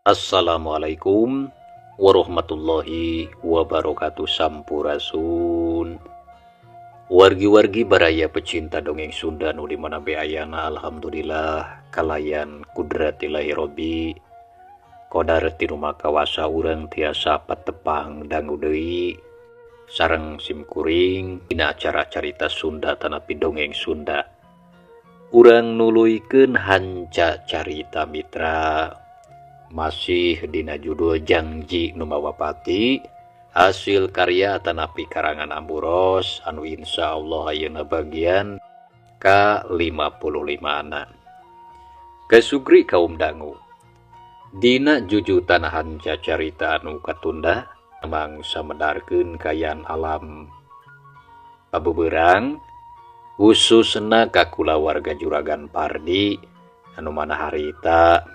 Assalamualaikum warahmatullahi wabarakatuh. Sampurasun, wargi-wargi baraya pecinta dongeng Sunda nu di mana be ayana. Alhamdulillah, kalayan kudrat Ilahi Robbi, Qodar ti Nu Maha Kawasa, urang tiasa patepang dangu deui sareng simkuring dina acara Carita Sunda tanapi dongeng Sunda. Urang nuluykeun hanca carita, mitra, masih dina judul Jangji Nu Mawa Pati, hasil karya tanapi karangan Amburos, anu Insya Allah ayeuna bagian ka-55 na. Kasugri kaum dangu, Dina jujutan hanca carita anu katunda mangsa medarkeun kaayaan alam pabeberang, khususna ka kulawarga Juragan Pardi, anu mana harita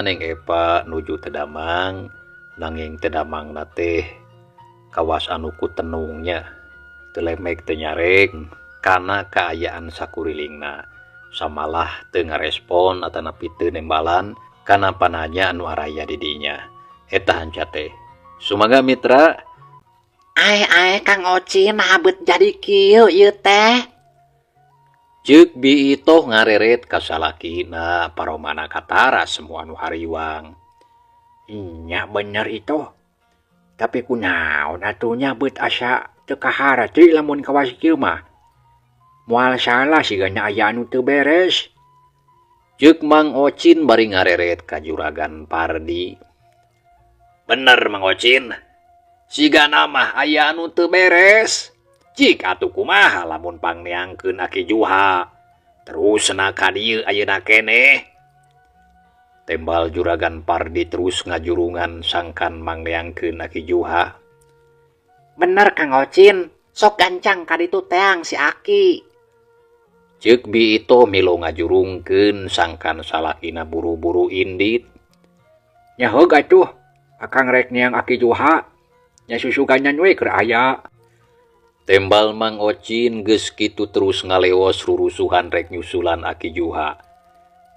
Neng Epa nuju teu damang, nanging teu damangna teh kawas anu ku tenungnya, teu lemek teu nyarek kana kaayaan sakurilingna, samalah teu ngarespon atanapi teu nembalan kana pananya anu araya di dinya. Eta hanca teh. Sumangga, mitra. Ae ae, Kang Ocin, naha beut jadi kieu ieu teh? Ceuk Bi Itoh ngareret ka salakina, paromana katara semua anu hariwang. Nya bener itu. Tapi kunaon atuh nya beut asa teu kaharti lamun kawas kieu mah. Moal salah sigana aya anu teu beres. Ceuk Mang Ocin bari ngareret ka Juragan Pardi. Bener, Mang Ocin. Sigana mah aya anu teu beres. Cik atuh kumaha lamun pangneangkeun Aki Juha. Terus na ka dieu ayeuna keneh. Tembal Juragan Pardi terus ngajurungan sangkan mangneangkeun Aki Juha. Bener, Kang Ocin, sok gancang ka ditu teang si Aki. Ceuk Bi Itoh milu ngajurungkeun sangkan salakina buru-buru indit. Nya heug atuh, akang rek neang Aki Juha. Nya susuganan we keur aya. Tembal Mang Ocin. Geus kitu terus ngalewos rurusuhan rek nyusulan Aki Juha.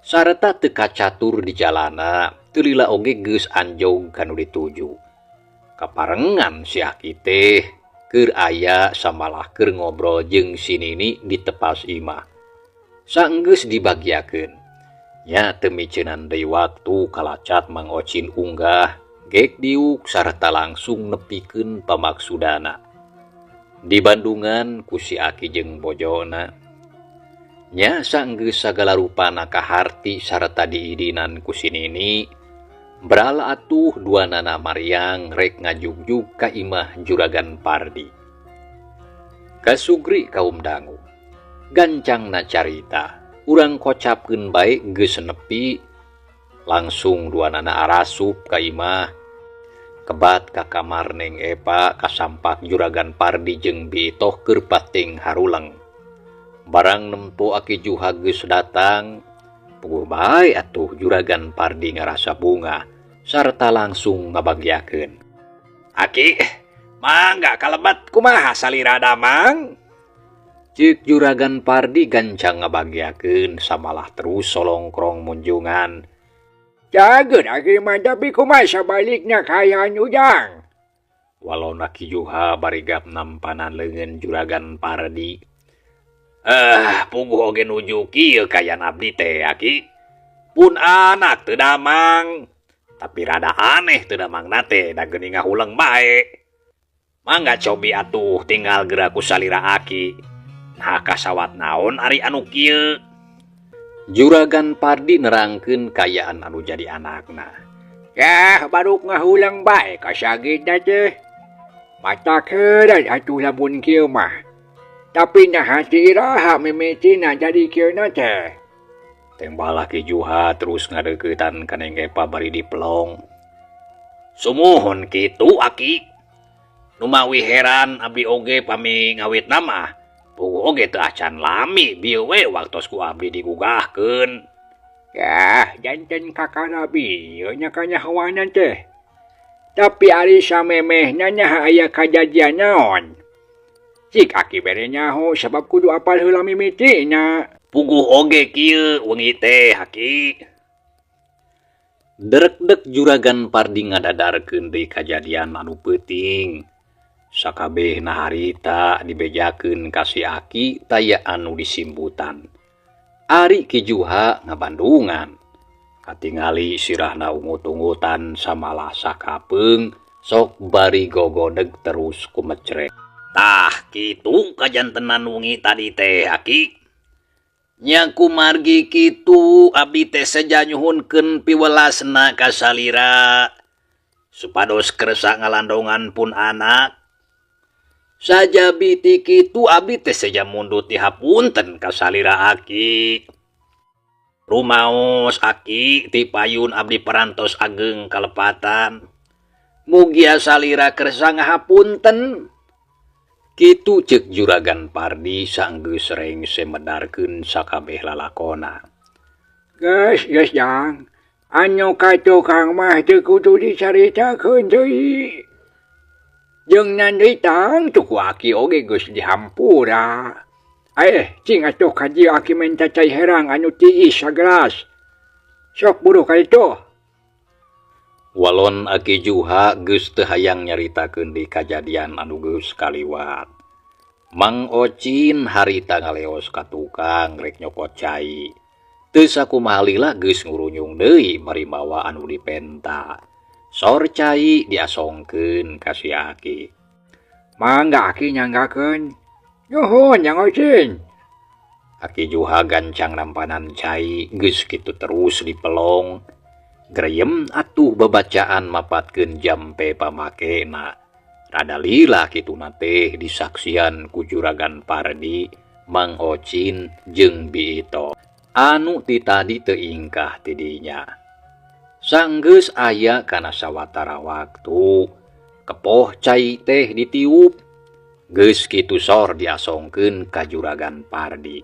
Sareta teu kacatur di jalana, teu lila oge geus anjog ka nu dituju. Kaparengan si Aki teh keur aya samalah keur ngobrol jeung si Nini di tepas imah. Saenggeus dibagiakeun. Nya teu miceunan deui waktu, kalacat Mang Ocin unggah, gek diuk sarta langsung nepikeun pamaksudana. Di Bandungan ku si Aki jeung bojona. Nya saenggeus sagala rupana kaharti sarta diidinan ku si Nini, brala atuh duanana mariang rek ngajugjug ka imah Juragan Pardi. Kasugri kaum dangu. Gancangna carita, urang kocapkeun bae geus nepi, langsung duanana arasup ka imah. Kebat ka kamar Neng Epa, kasampak Juragan Pardi jeung Bi Itoh keur pating haruleng. Barang nempo Aki Juha geus datang, puguh bae atuh Juragan Pardi ngarasa bungah sarta langsung ngabagyakeun. Aki, mangga kalebet, kumaha salira damang? Ceuk Juragan Pardi gancang ngabagyakeun samalah terus solongkrong munjungan. Cager, Aki mah, tapi kumaha sabalikna kaayaan ujang? Walau Aki Juha bari gap nampanan leungeun Juragan Pardi. Puguh oge nuju kieu kaayaan abdi teh, Aki. Pun anak teu damang. Tapi rada aneh teu damangna teh, da geuning ngahuleng bae. Mangga cobi atuh tinggal geura ku salira Aki. Nah, kasawat naon ari anu kieu? Juragan Pardi nerangkeun kaayaan anu jadi anakna. Yah, baruk ngahuleng bae kasagitna teh. Matak heran atuh lamun kieu mah. Tapi naha ti iraha mimitina jadi kieu na teh? Tembal Aki Juha terus ngadeuketan ka Neng Epa bari dipelong. Sumuhun kitu, Aki. Numawi heran abdi oge pami ngawitna mah. Puguh oge teu acan lami bieu we waktos ku abdi digugahkeun. Yah, janten kakara bieu nya kanyahoanna teh. Tapi ari samemehna nya aya kajadian naon? Cik Aki bere nyaho sabab kudu apal heula mimitina. Puguh oge kieu wengi teh Aki. Drekdek Juragan Pardi ngadadarkeun deui kajadian anu peuting. Sakabehna harita dibejakeun ka si Aki taya anu disimbutan. Ari Ki Juha ngabandungan. Katingali sirahna ungut-ungutan samalah sakapeung sok bari gogodeg terus kumecre. Tah kitu kajantenan wengi tadi teh Aki. Nya kumargi kitu abdi teh seja nyuhunkeun piwelasna ka salira supados kersa ngalandongan pun anak. Sajabi ti kitu abdi teh seja mundut dihapunten ka salira Aki. Rumaos Aki ti payun abdi parantos ageng kalepatan. Mugia salira kersa ngahapunten. Kitu ceuk Juragan Pardi sanggeus rengse medarkeun sakabeh lalakona. Geus, geus Jang. Anu ka tukang mah teu kudu dicaritakeun deui. Jeung nanditang tuh ku Aki oge geus dihampura. Cing atuh ka dieu Aki menta cai herang anu tiis sagelas. Sok buru ka ditu. Walon Aki Juha geus teu hayang nyaritakeun deui kajadian anu geus kaliwat. Mang Ocin harita ngaleos ka tukang rek nyokot cai. Teu sakumaha lila geus ngurunyung deui bari mawa anu dipenta. Sor cai diasongkeun ka si Aki. Mangga Aki nyanggakeun. Nuhun Jang Ocin. Aki Juha gancang nampanan cai geus kitu terus dipelong. Greyem atuh babacaan mapatkeun jampe pamakena. Rada lila kituna teh disaksian ku Juragan Pardi, Mang Ocin jeung Bi Ito. Anu ti tadi teu ingkah ti dinya. Sanggeus aya kana sawatara waktu, kepoh cai teh ditiup. Geus kitu sor diasongkeun ka Juragan Pardi.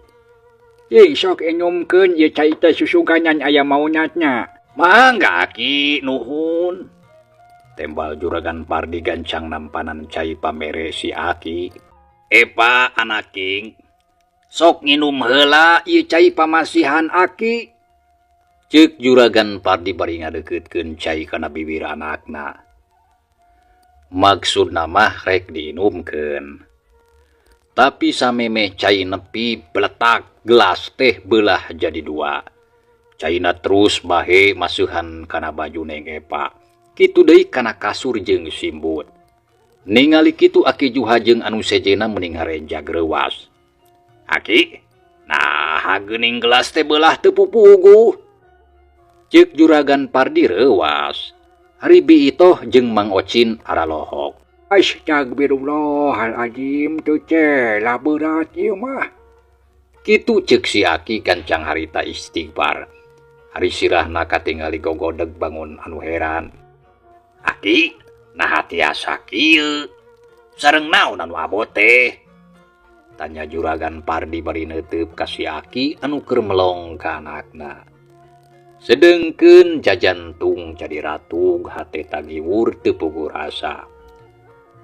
Ih, sok enumkeun ieu cai teh susuganan aya maunatna. Mangga Aki nuhun. Tembal Juragan Pardi gancang nampanan cai pamere si Aki. Epa anaking, sok nginum heula ieu cai pamasihan Aki. Ceuk Juragan Pardi bari ngadeukeuutkeun cai kana bibir anakna. Maksudna mah rek diinumkeun. Tapi samemeh cai nepi beletak gelas teh beulah jadi dua. Caina terus bahe masuhan kana baju Neng Epa. Kitu deui kana kasur jeung simbut. Ningali kitu Aki Juha jeung anu sejena mending ngarenjag reuwas. Aki, naha geuning gelas teh beulah teu pupuguh. Ceuk Juragan Pardi reuwas. Ari Bi Itoh jeung Mang Ocin aralohok. Astagfirullahaladzim teu celah berat ieu mah. Kitu ceuk si Aki gancang harita istighfar. Ari sirahna katingali gogodeg bangun anu heran. Aki, naha tiasa kieu? Sareng naon anu abot teh? Tanya Juragan Pardi bari neuteup ka si Aki anu keur melong ka anakna. Sedengkeun jajantung jadi ratug hate tagiwur teu puguh rasa.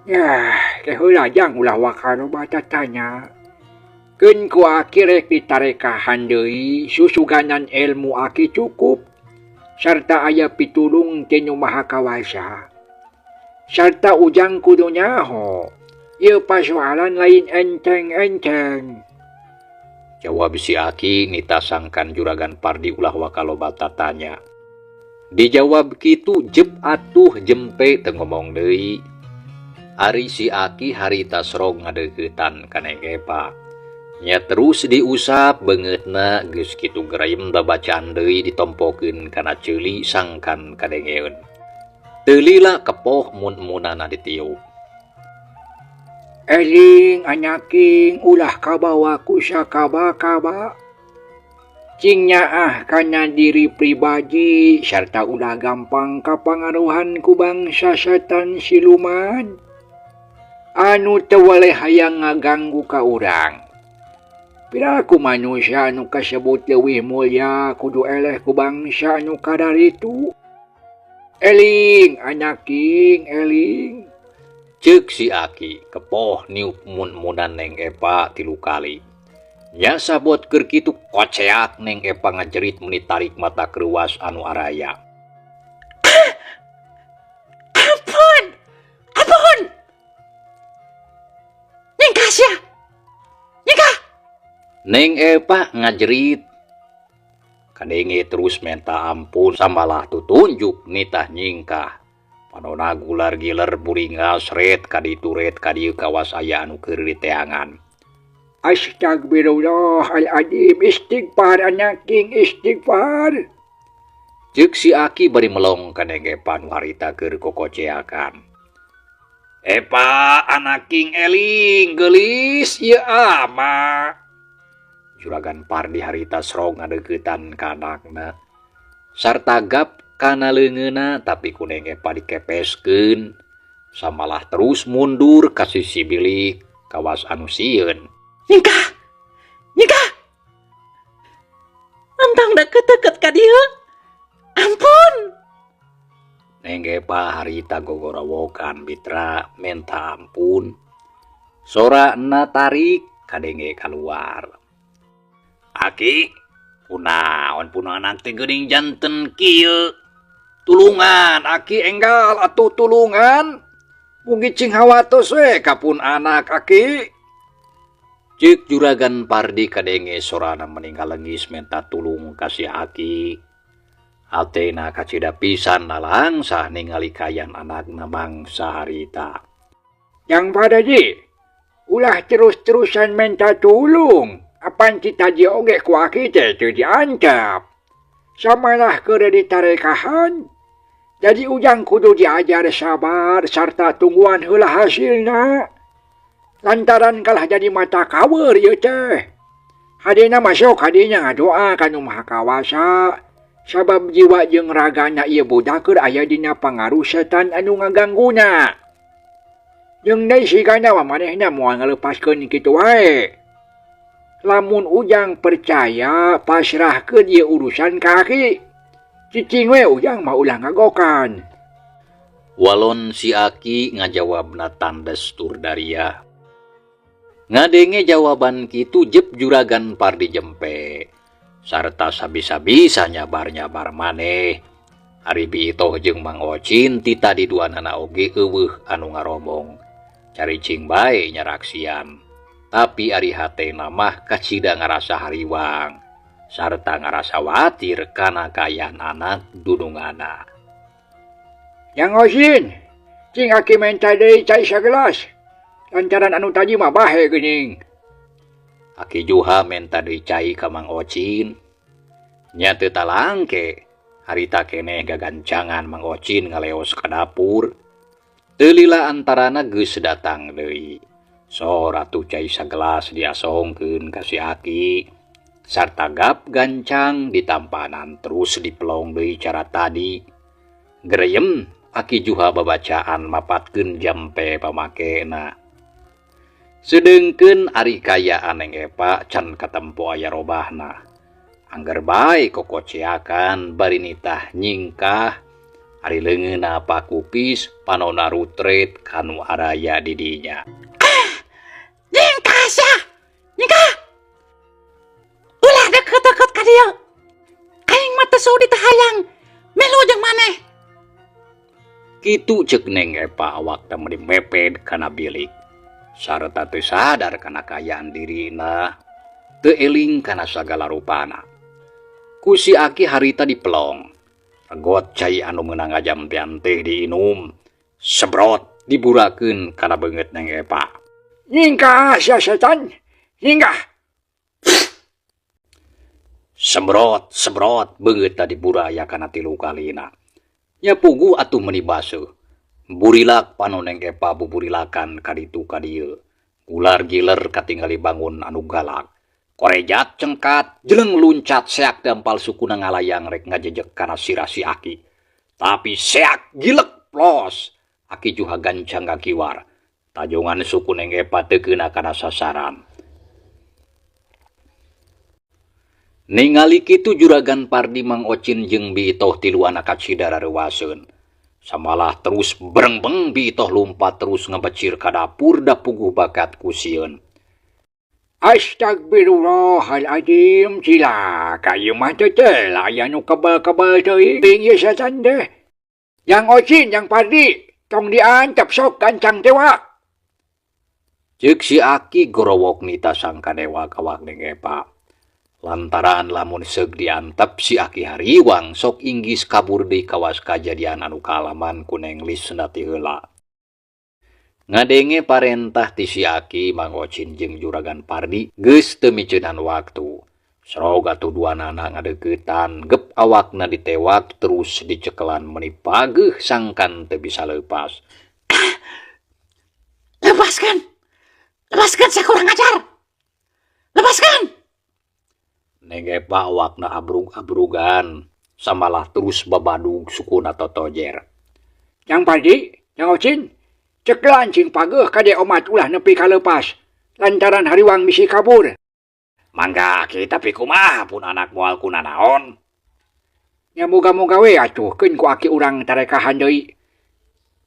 Yah, teh heula Jang ulah waka loba tatanya. Keun ku Aki rek ditarekahan deui susuganan ilmu Aki cukup sarta aya pitulung ti Nu Maha Kawasa. Sarta Ujang kudu nyaho ieu pasoalan lain enteng-enteng. Jawab si Aki nitasangkan Juragan Pardi ulah waka loba tatanya. Dijawab kitu jep atuh jempe teu ngomong deui. Ari si Aki harita serog ngadeukeutan ka Neng Epa. Nya terus diusap beungeutna geus kitu gerayem babacaan deui ditompokeun kana ceuli sangkan kadengeun. Teu lila kepoh mun-munana ditiup. Eling anaking ulah kabawa ku sakaba-kaba. Cing nyaah kana diri pribadi sarta ulah gampang kapangaruhan ku bangsa setan siluman. Anu teu weleh hayang ngaganggu ka urang. Piraku manusia anu kasebut leuwih mulya kudu eleh ku bangsa anu kadaritu. Eling anaking eling. Ceuk si Aki kepoh niup mun-munan Neng Epa 3 kali. Nya sabot keur kitu koceak Neng Epa ngajerit meuni tarik mata kreuwas anu araya. Ampun! Ampun! Nyingkah sia! Nyingkah! Neng Epa ngajerit. Kadenge terus menta ampun samalah tutunjuk nitah nyingkah. Panona gular giler buringas ret kaditu ret kadieu kawas aya anu keur diteangan. Astagfirullahaladzim, istighfar anak king, istighfar. Ceuk si Aki bari melong ka Neng Epa nu harita keur kokoceakan. Epa anak king eling geulis ieu ama. Juragan Pardi harita serong ngadeuketan ka anakna. Sarta gap kana leungeunna tapi ku Neng Epa dikepeskeun. Samalah terus mundur ka sisi bilik kawas anu sieun. Nyingkah! Nyingkah! Entong deket-deket ka dieu. Ampun! Neng Epa harita gogorowokan mitra menta ampun. Sorana tarik kadenge kaluar. Aki, kunaon pun anak teh geuning janten kieu. Tulungan aki enggal atuh tulungan. Mugi cing hawatos we ka pun anak aki. Ceuk Juragan Pardi kadenge sorana meni ngalengis menta tulung ka si Aki. Hatena kacida pisan nalangsah ningali kaayaan anakna mangsa harita. Jang Pardi, ulah terus-terusan menta tulung. Apan ti tadi oge ku aki teh teu diantep. Samalah keur ditarekahan. Jadi ujang kudu diajar sabar sarta tungguan heula hasilna. Lantaran kalah jadi mata kawer ieu teh. Hadena masuk hadinya ngadoa ka Nu Maha Kawasa. Sabab jiwa jeung ragana ieu budak keur aya dina pangaruh setan anu ngagangguna. Jeung deui sigana mah manehna moal ngalepaskeun kitu wae. Lamun ujang percaya pasrahkeun ieu urusan ka aki. Cicing we ujang mah ulah ngagokan. Walon si Aki ngajawabna tandes tur daria. Ngadenge jawaban kitu jep Juragan Pardi jempe. Sarta sabisa-bisa nyabar-nyabar maneh. Ari Bi Itoh jeung Mang Ocin ti tadi duanana oge euweuh anu ngaromong. Caricing bae nyaraksian. Tapi ari hatena mah kacida ngarasa hariwang. Sarta ngarasa watir kana kaayaan anak dunungana. Jang Ocin, cing aki menta deui cai sagelas. Lantaran anu tadi mah bahe geuning. Aki Juha menta deui cai ka Mang Ocin. Nya teu talangke, harita keneh gagancangan Mang Ocin ngaleos ka dapur. Teu lila antarana geus datang deui. Sor atuh cai sagelas diasongkeun ka si Aki. Sarta gap gancang ditampanan terus dipelong deui cara tadi. Gereyem Aki Juha babacaan mapatkeun jampe pamakena. Sedeungkeun ari kaayaan Neng Epa can katempo aya robahna. Angger bae kokoceakan bari nitah nyingkah ari leungeunna pakupis panona rutret kanu araya di dinya. Nyingkah sia! Nyingkah! Ulah deket-deket ka dieu. Aing mah teu sudi teu hayang milu jeung maneh. Kitu ceuk Neng Epa awakna meuni meped kana bilik. Sarta teu sadar kana kaayaan dirina, teu eling kana sagala rupana. Ku si Aki harita dipelong. Regot cai anu meunang ngajampean teh diinum. Sebrot diburakeun kana beungeut Neng Epa. Nyingkah sia setan, nyingkah. Sembrot, sembrot beungeutna diburaya kana tilu kalina. Nya puguh atuh meuni baseuh. Burilak panon Neng Epa buburilakan kaditu ka dieu. Gular giler katingali bangun anu galak. Korejat cengkat, jeleng luncat seak dampal sukuna ngalayang rek ngajejek kana sirah si Aki. Tapi seak gilek plos. Aki Juha gancang kakiwar. Tajongan suku Neng Epa teu keuna kana sasaran. Ningali kitu Juragan Pardi Mang Ocin jeung Bi Itoh tiluan kacida rareuwaseun. Samalah terus berengbeng Bi Itoh lumpat terus ngebecir ka dapur da puguh bakat ku sieun. Astagfirullahaladzim, cilaka ieu mah teh teh lah aya nu kebal-kebal teuing ieu setan teh. Jang Ocin, Jang Pardi, tong diantep sok gancang tewak. Ceuk si Aki gorowok nita sangka dewak awak Neng Epa. Lantaran lamun seug diantep si Aki hariwang sok inggis kabur deui kawas kajadian anu kaalaman ku Neng Lisna ti heula. Ngadenge parentah ti si Aki, Mang Ocin jeung Juragan Pardi geus teu miceunan waktu. Srog atuh duanana ngadeuketan, gep awakna ditewak terus dicekelan meuni pageuh sangkan teu bisa leupas. Lepaskan! Lepaskan sia kurang ajar! Lepaskan! Neng Epa awakna abrug-abrugan, samalah terus babadug sukuna totojer. Jang Pardi, Jang Ocin, cekelan cing pageuh kade omat ulah nepi ka leupas lantaran hariwang bisi kabur. Mangga Aki, tapi kumaha pun anak moal kunanaon? Nya moga-moga we atuh keun ku aki urang tarekahan deui.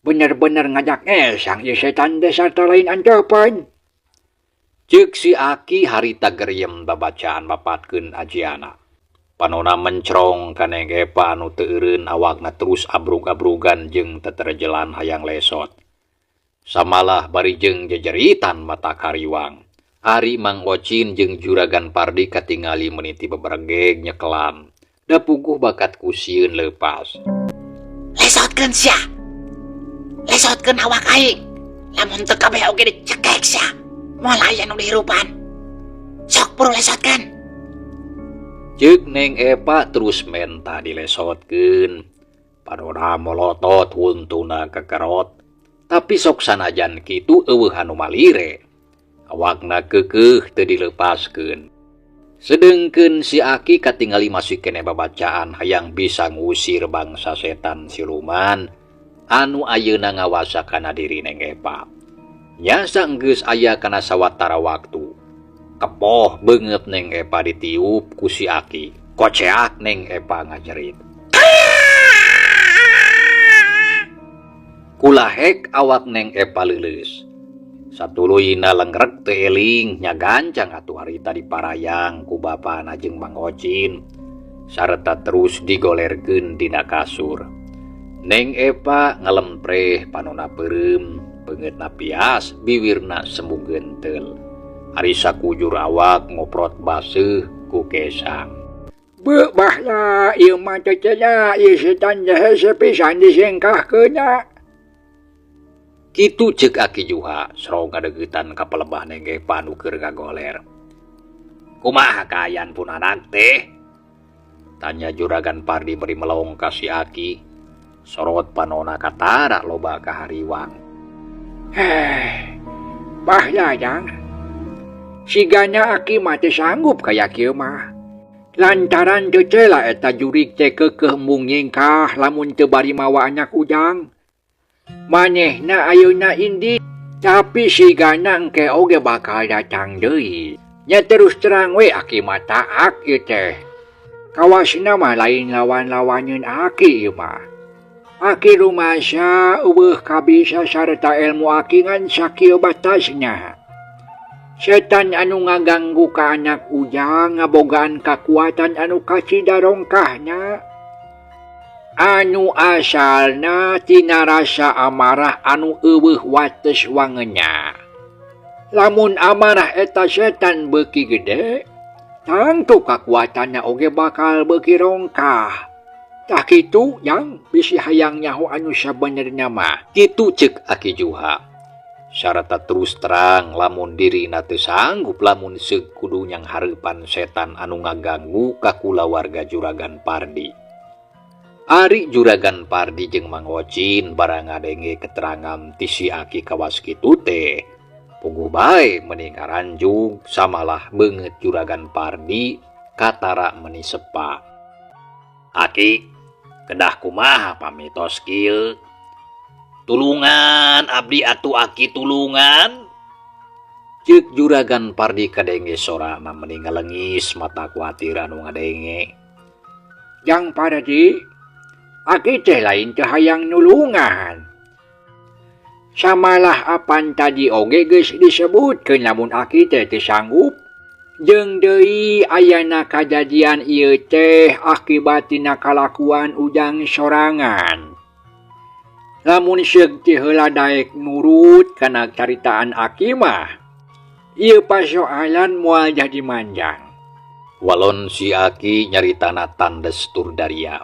Bener-bener ngajak ngesang ieu setan teh sarta lain anteupeun. Ceuk si Aki harita geriem babacaan mapatkeun ajiana. Panona mencrong ka Neng Epa anu teu eureun awakna terus abrug-abrugan jeung teterjelan hayang lesot. Samalah bari jeung jejeritan mata kariwang. Ari Mang Ocin jeung Juragan Pardi katingali meniti beberegeg nyekelan. Da puguh bakat ku sieun leupas. Lesotkeun sia! Lesotkeun awak aing! Lamun teu kabeh oge dicekek sia! Moal aya nu dihirupan. Sok buru lesotkeun! Ceuk Neng Epa terus menta dilesotkeun. Panona molotot huntuna kekerot. Tapi sok sanajan kitu eueuh anu malire. Awakna keukeuh teu dilepaskeun. Sedengkeun si Aki katingali masih keneh babacaan hayang bisa ngusir bangsa setan siluman anu ayeuna ngawasa kana diri Neng Epa. Nya sanggeus aya kana sawatara waktu. Kepoh beungeut Neng Epa ditiup ku si Aki. Koceak Neng Epa ngajerit. Kulahek awak Neng Epa leuleus. Satuluyna lengrek teu eling nya gancang atuh harita diparayang ku bapana jeung Mang Ocin sarta terus digolerkeun dina kasur. Neng Epa ngalempreh panona peureum, beungeutna pias, biwirna semu gentel. Ari sakujur awak ngoprot baseuh ku kesang. Beuh bahla ieu mah teh cenah ieu setan teh hese pisan disengkahkeunna. Kitu ceuk Aki Juha, srog ngadeuketan ka palebah Neng Epa nu keur ngagoler. Kumaha kaayaan pun anak teh? Tanya Juragan Pardi bari melong ka si Aki. Sorot panona katara loba ka hariwang. Heh, bahla jang. Sigana Aki mah teu sanggup kaya kieu mah. Lantaran teu cela eta jurig teh keukeuh embung nyingkah lamun teu bari mawa anak ujang. Manehna ayeuna indi, tapi sigana engke oge bakal datang deui. Nya terus terang we Aki mah taak ieu teh. Kawasna mah lain lawan-lawaneun Aki ieu mah. Aki rumasa eueuh kabisa sarta ilmu Aki ngan sakieu batasna. Setan anu ngaganggu ka anak ujang ngabogaan kakuatan anu kacida rongkahna. Anu asalna tina rasa amarah anu eueuh wates wangenya. Lamun amarah eta setan beuki gede, tangtu kakuatanna oge bakal beuki rongkah. Tah kitu jang bisi hayang nyaho anu sabenerna mah. Kitu ceuk Aki Juha. Sarta terus terang lamun dirina teu sanggup lamun seug kudu nyanghareupan setan anu ngaganggu ka kulawarga Juragan Pardi. Ari Juragan Pardi jeung Mang Ocin barang ngadenge keterangan ti si Aki kawas kitu teh. Puguh bae meuni ngaranjug samalah beungeut Juragan Pardi katara meuni sepa. Aki, kedah kumaha pamitos kieu? Tulungan abdi atuh Aki tulungan. Ceuk Juragan Pardi kadenge sorana meuni ngalengis mata kuatir anu ngadenge. Jang Pardi, Aki teh lain teu hayang nulungan. Samalah apan tadi oge geus disebutkeun lamun Aki teh teu sanggup. Jeung deui ayana kajadian ieu teh akibat tina kalakuan ujang sorangan. Lamun seug ti heula daek nurut kana caritaan aki mah, ieu pasoalan moal jadi manjang. Walon si Aki nyaritana tandes tur daria.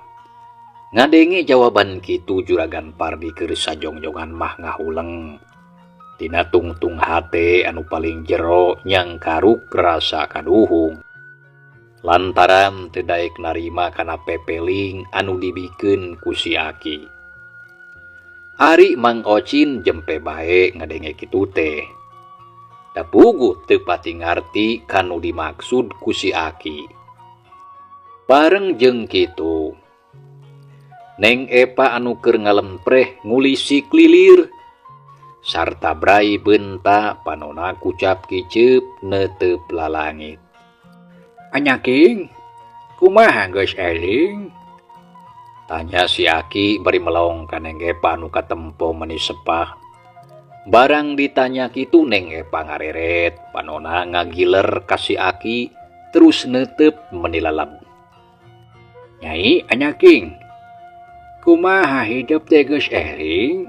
Ngadenge jawaban kitu Juragan Pardi keur sajongjongan mah ngahuleng. Tina tungtung hate anu paling jero nyangkaruk rasa kaduhung. Lantaran teu daek narima kana pepeling anu dibikeun ku si Aki. Ari Mang Ocin jempe bae ngadenge kitu teh. Da puguh teu pati ngarti kanu dimaksud ku si Aki. Bareng jeung kitu, Neng Epa anu keur ngalempreh ngulisik lilir sarta brai beunta panona kucap kiceup neuteup lalangit. Anya King, kumaha geus eling? Tanya si Aki bari melong ka Neng Epa anu katempo meuni sepah. Barang ditanya kitu Neng Epa ngareret, panona ngagiler ka si Aki terus neuteup meuni lalab. Nyai Anya King, kumaha hidup teh geus eling?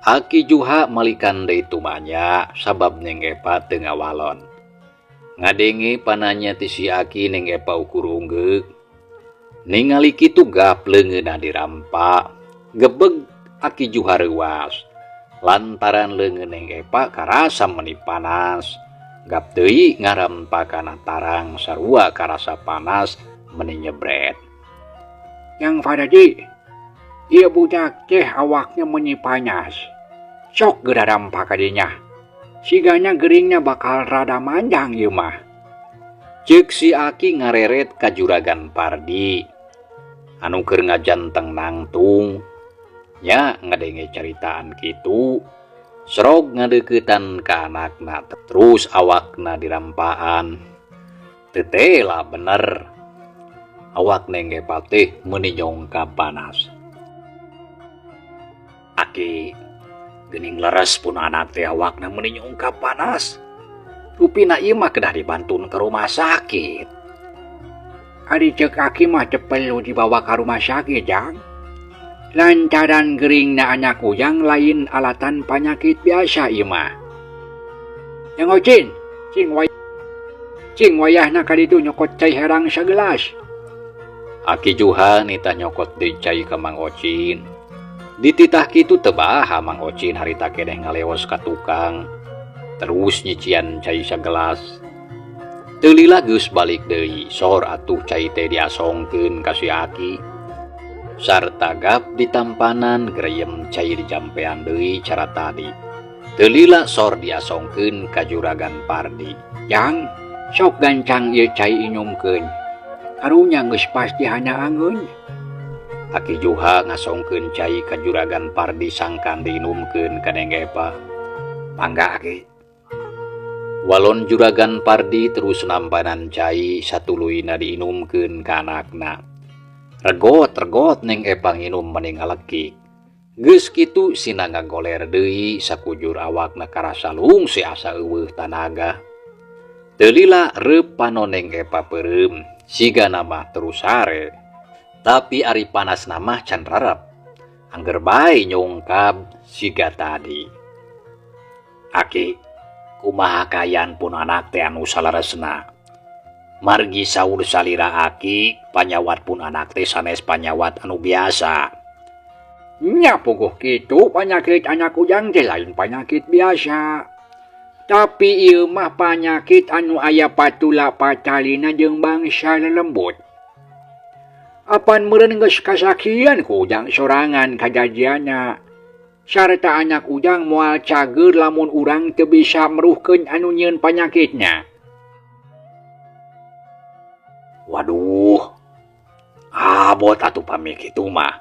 Aki Juha malikan deui tumanya sabab Neng Epa teu ngawalon. Ngadenge pananya ti si Aki Neng Epa ukur unggeuk. Ningali kitu gap leungeunna dirampa, gebeg Aki Juha reuas. Lantaran leungeun Neng Epa karasa meuni panas. Gap deui ngarampa kana tarang sarua karasa panas meuni nyebret. Yang Faradi, ieu budak teh awaknya meuni panas. Sok geura rampa ka dinya. Sigana geringna bakal rada manjang ieu mah. Ceuk si Aki ngareret ka Juragan Pardi. Anu keur ngajanteng nangtung. Nya ngadenge caritaan kitu, serog ngadeuketan ka anakna terus awakna dirampaan. Teu tela bener. Awak Neng Epa teh meuni nyongkap panas. Aki, geuning leres pun anak teh awakna meuni nyongkap panas. Rupina ieu mah kedah dibantun ke rumah sakit. Ari ceuk Aki mah teu perlu dibawa ka rumah sakit, Jang. Lantaran geringna anak ujang lain alatan panyakit biasa ieu mah. Yang Ocin, cing wayahna ka ditu nyokot cai herang sagelas. Aki Juha nitah nyokot deui cai ka Mang Ocin. Dititah kitu teu baha Mang Ocin harita keneh ngaleos ka tukang. Terus nyician cai sagelas. Teu lila geus balik deui, sor atuh cai teh diasongkeun ka si Aki. Sarta gap ditampanan greyem cai dijampean deui cara tadi. Teu lila sor diasongkeun ka Juragan Pardi. Jang, sok gancang ieu cai inumkeun. Karunya geus pasti hana angeun. Aki Juha ngasongkeun cai ka Juragan Pardi sangkan diinumkeun ka Neng Epa. Mangga Aki. Walon Juragan Pardi terus nampanan cai satuluyna diinumkeun ka anakna. Regot-regot Neng Epa nginum meni ngalekik. Geus kitu sina ngagoler deui sakujur awakna karasa lungsi asa eueuh tanaga. Teu lila reup panon Neng Epa peureum, sigana mah terus sare. Tapi ari panasna mah can rarap. Angger bae nyongkab siga tadi. Aki, kumaha kaayaan pun anak teh anu saleresna? Margi saur salira Aki, panyawat pun anak teh sanes panyawat anu biasa. Nya puguh kitu panyakit anak ujang teh lain panyakit biasa. Tapi ieu mah panyakit anu aya patula patalina jeung bangsa lelembut. Apan meureun geus kasakian ku ujang sorangan kajadianna. Sarta anak ujang moal cager lamun urang teu bisa meruhkeun anu nyieun panyakitna. Waduh, abot atuh pami kitu mah.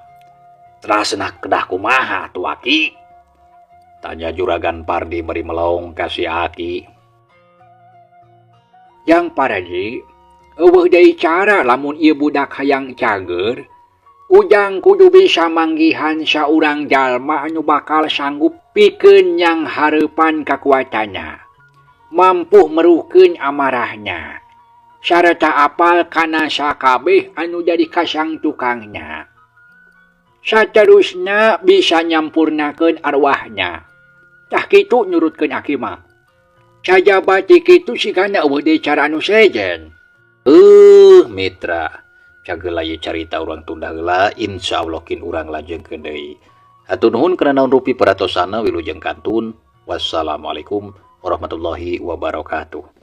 Terasna kedah kumaha atuh Aki? Tanya Juragan Pardi bari melong ka si Aki. Yang Pardi, eueuh deui cara lamun ieu budak hayang cager, ujang kudu bisa manggihan saurang jalma anu bakal sanggup pikeun nyang hareupan kakuatanna. Mampu meruhkeun amarahna. Sarta apal kana sakabeh anu jadi kasang tukangna. Saterusna bisa nyampurnakeun arwahna. Tah kitu nurutkeun aki mah. Sajaba ti kitu sigana euweuh deui cara anu sejen. Mitra, cagela ieu carita urang tunda heula, insyaallah kin urang lajengkeun deui. Hatur nuhun kana naon rupi perhatosana, wilujeng kantun. Wassalamualaikum warahmatullahi wabarakatuh.